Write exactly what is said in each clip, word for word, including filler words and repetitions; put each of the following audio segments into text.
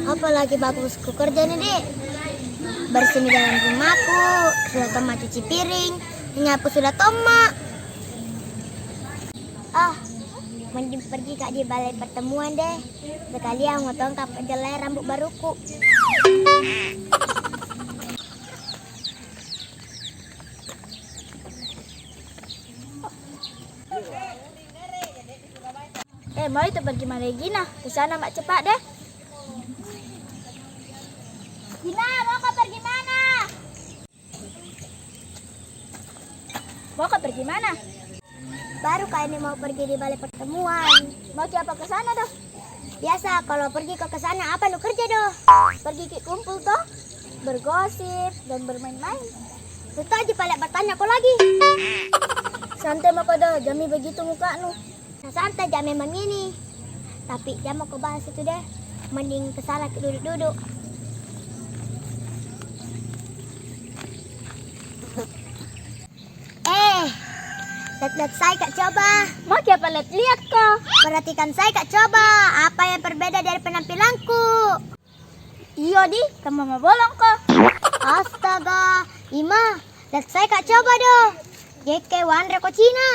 Apa lagi bagus ku kerja nih, Dek? Bersih dalam rumahku, sudah tomma cuci piring, menyapu sudah tomma. Ah, mending pergi ka di balai pertemuan deh. Sekalian motong ka pejjelai rambut baruku. Eh, mau itu pergi mana Gina? Ke sana mak cepat deh. Gina, mau kau pergi mana? Mau kau pergi mana? Baru kau ini mau pergi di balai pertemuan. Mau siapa ke sana doh? Biasa kalau pergi ke sana apa nu kerja doh? Pergi ki kumpul toh, bergosip dan bermain-main. Tetap aja pale bertanya kau lagi. Santai mako doh, jami begitu mukanu. Nah, santai ja memang ini. Tapi jangan mau kau bahas itu deh. Mending ke sana ke duduk-duduk. Eh, lihat-lihat saya kak coba. Mau siapa lihat-lihat kok? Perhatikan saya kak coba. Apa yang berbeda dari penampilanku? Iyo di, tambah mabolong ko. Astaga, Ima, lihat saya kak coba doh. Jekke wanre ko Cina.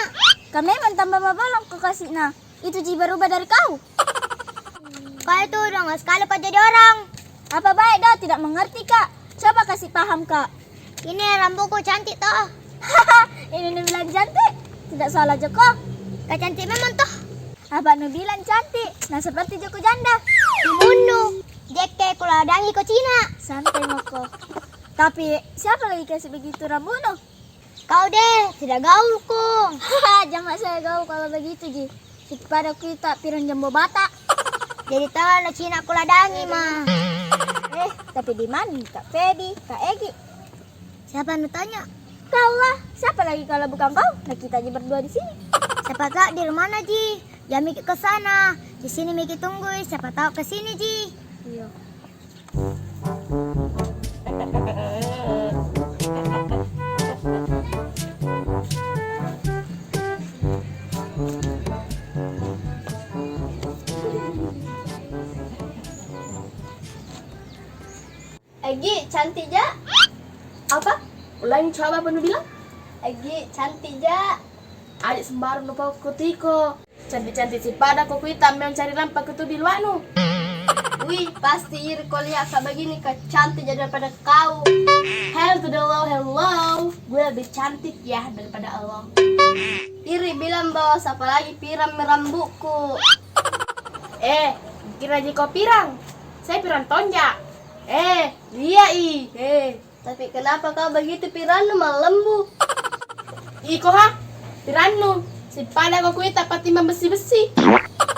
Kau memang tambah mabolong ko kasihna. Itu ji berubah dari kau. Kau itu udah nggak sekali kau jadi orang. Apa baik doh, tidak mengerti kak. Coba kasih paham kak. Ini rambutku cantik toh. Ini nu bilang cantik. Tidak salah joko. Kak cantik memang toh. Apa nu bilang cantik? Nah seperti joko janda. Munu. Jekke kuladangi ko Cina. Santai moko. Tapi siapa lagi kasih begitu rambutmu? Kau deh, tidak gaulku. Jangan saya gaul kalau begitu ji. Sipada kita pirang jambo bata. Jadi tahu na Cina kuladangi mah. Eh, tapi di mana Kak Feby, Kak Egi? Siapa nu tanya? Kau lah, siapa lagi kalau bukan kau? Nah kita aja berdua di sini. Siapa kak di rumah na ji? Ya miki ke sana. Di sini miki tunggu, siapa tahu ke sini ji. Iya. Egi, cantik ja. Apa? Ulangi coba apa nu bilang? Egi, cantik ja. Adik sembarang nu pau kutiko. Cantik-cantik sipada ko kuita mencari lampa kutu biluanu. Wih, pasti iri ko lihat kak begini kak cantik jadi daripada kau. Hello to the low, hello. Gue lebih cantik ya daripada Allah. Iri bilang bos, apalagi pirang rambutku. Eh, kira ji kau pirang? Saya pirang tonja. Eh, iya i. Eh. Tapi kenapa kau begitu pirannu mallembu? Iko ha, pirannu. Sipada ko kuita patimbang bessi-bessi.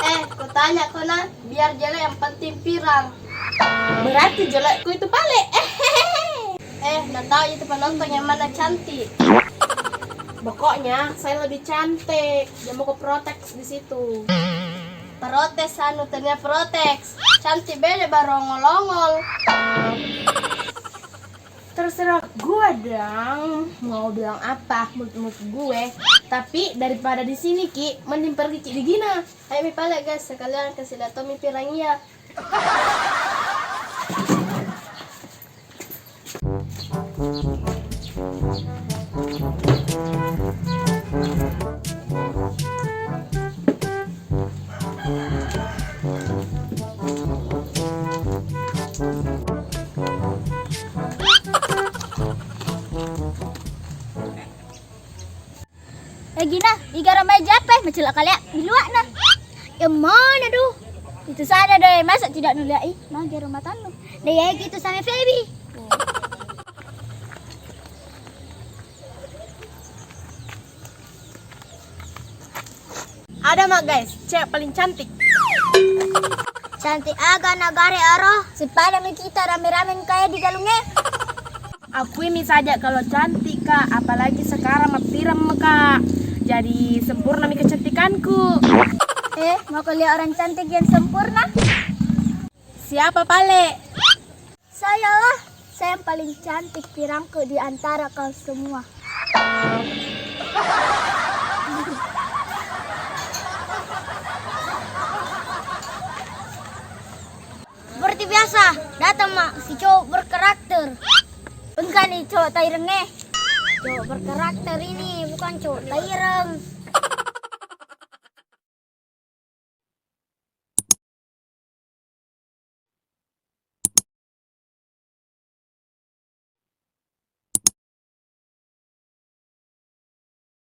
Eh, kutanya ko na, biar jelek yang penting pirang. Berarti jelekku itu pale. Eh, na tahu itu penonton yang mana cantik. Pokoknya saya lebih cantik. Jangan mau protes di situ. Protes anu tania protes. Cantik beda baru ongol-ongol. Terserah gue dong mau bilang apa menurut gue. Tapi daripada di sini ki, mending pergi ki di Gina. Ayo mi pale guys, sekalian kasih lihat Tommy pirangia. Eh Gina, igaro mai jappe, macela kalea biluakna. Yang mana duh? Itu sana deh, masa tidak nuliai? Magi rumah tanu. Deh ya gitu sama Feby. Ada mak guys, cewek paling cantik. Cantik aga nagare aro. Sipada mi kita rame-rame kaya di galunge. Akui mi saja kalau cantik kak, apalagi sekarang mappiram kak. Jadi sempurna mi kecantikanku. Eh, mau kau lihat orang cantik yang sempurna? Siapa pale? Sayalah, saya yang paling cantik pirangku di antara kau semua. Seperti biasa, Si cowok berkarakter. Engka ni cowok taireng eh. Cowok berkarakter ini bukan cowok taireng.